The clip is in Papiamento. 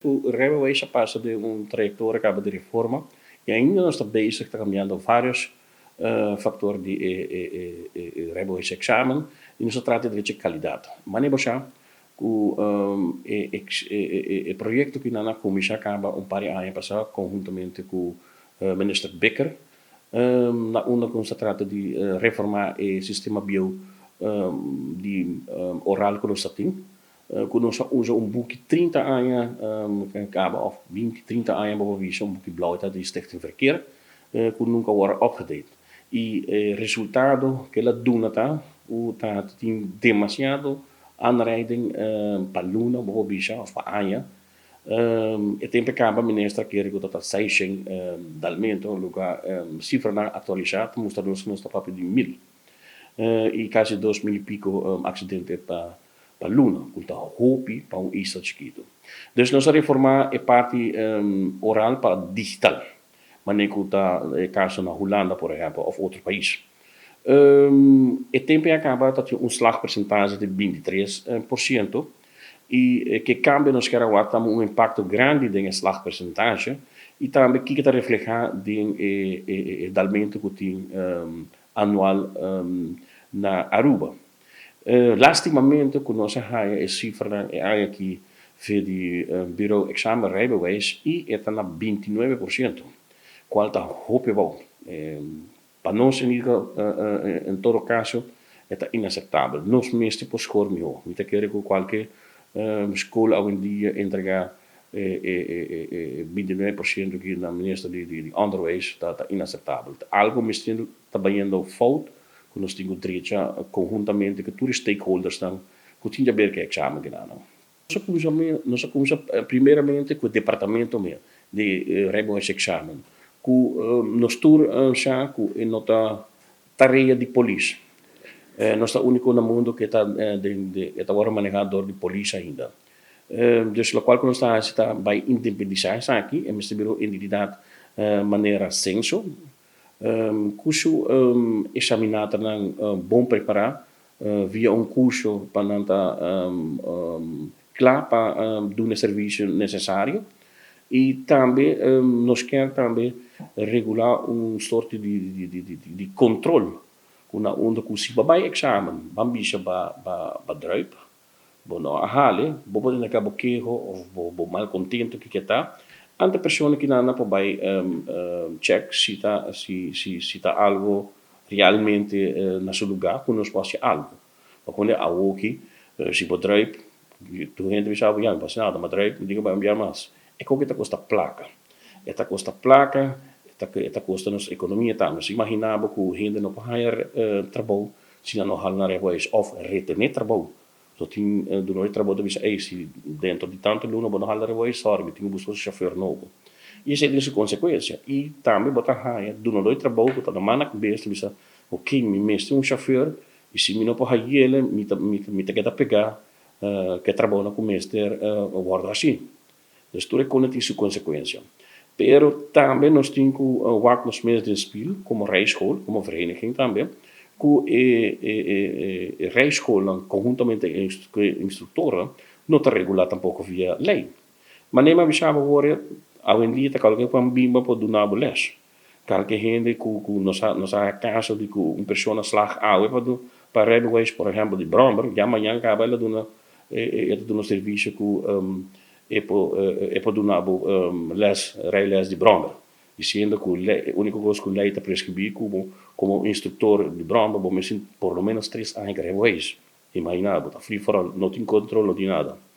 Ku rijbewijs a pasa den un trayektoria kaba di reforma i ainda nos ta bezig ta kambiando vários faktor di e rijbewijs examen i nos ta trata di drecha kalidat. Manera bo sa ku e proyekto ku nan a kuminsá kaba un par di aña pasá konhuntamente ku Minister Bikker, na unda ku nos ta trata di reformá e sistema bieu di oral ku nos ta tin, ku nos a usa un buki 30 aña kaba òf 20, 30 aña bo por bisa un buki blou ta di Stichting Verkeer ku nunka wòrdu upgedate. I e resultado ku el a duna ta ku ta tin demasiado aanrijding pa luna bo por bisa òf pa aña. E tempu kaba minister a kere ku ta ta 600 dalmento lugá sifranan aktualisá ta mustra nos ku nos ta papia di 1000 i kasi 2000 i piko aksidente pa luna, ku ta hopi pa un isla chikitu. Dus nos a reformá e parti oral pa digital, manera ku ta e kaso na Hulanda por ehèmpel òf otro pais. E tempu ei a kaba ta tin un slagpersentahe di 23% i ke kambio nos kier a wak tambe un impakto grandi den e slagpersentahe i tambe kiko ta reflehá den e dalmentu ku tin anual na Aruba. Lastimamente ku nos a haña e sifranan e aña aki via di Bureau Examen Rijbewijs i e ta na 29%, kual ta hopi abou. Pa nos en en todo kaso e ta inaseptabel. Nos mester por skor mihó. Mi ta kere ku kualke skol awendia entregá e 29% aki na Minister di Onderwijs ta inaseptabel. Algu mester ta bayendo fout ku nos tin ku drecha konhuntamente ku tur e stakeholdersnan ku tin di haber ku e eksamen kinan. Nos a kuminsá primeramente ku e departamento di rijbewijsexamen ku nos tur sa ku e no ta tarea di polis. Nos ta úniko na mundu ku e ta e ta wòrdu manehá dor di polis ainda. Dus lokual ku nos ta hasi ta bai independisá esaki, e mester bira un identidat manera senso ku su eksaminatornan bon prepará via un kurso pa nan ta kla pa duna e servisio nesesario. I tambe nos kier tambe regulá un sorti di kontrol ku na unda ku si bo bai eksamen ban bisa ba druip, bo no a hale, bo por indiká bo keho òf bo malkontento kiko ta, ante persona ki nan por bai chèk si ta algu realmente na su lugá ku nos por hasi algu. Pasobra awoki si bo druip, tur hende bisa bo ya no pasa nada, ma druip mi tin ku bai un bia mas. E koki ta kosta plaka, e ta kosta plaka, e ta kosta nos ekonomia tambe. Si imaginá bo ku hende no por haña trabou si nan no hala nan rijbewijs òf retené trabou. So tin dunó di trabou ta bisa, ey, si dentro di tantu luna bo no hala rijbewijs, sòri, mi tin ku buska un shofèr nobo. I esei tin su konsekuensia. I tambe bo ta haña dunadó di trabou ku ta na man na kabes ta bisa, oke, mi mester un shofèr i si mi no por hay'el mi ta keda pegá ku e trabounan ku mester wòrdu hasí. Dus tur e kosnan tin su konsekuensia. Pero tambe nos tin ku wak nos mes den spil komo rijschool, komo vereniging tambe, ku e rijschoolnan konhuntamente ku e instruktornan no ta regulá tampoko via lei. Manera mi a bisa bo awor, awendia ta kalke ku a bin bo por duna bo lès. Kalke hende ku nos a nos a haña kaso di ku un persona slag awe pa pa rijbewijs por ehèmpel di bròmer, ya mañan kaba el a duna e ta duna servisio ku e por e por duna bo lès rijles di bròmer. Disiendo ku lei e úniko kos ku lei ta preskribí ku bo komo instruktor di bròmer bo mester por lo ménos 3 aña ku rijbewijs. Imaginá bo ta free for all, no tin kontrol, no tin nada.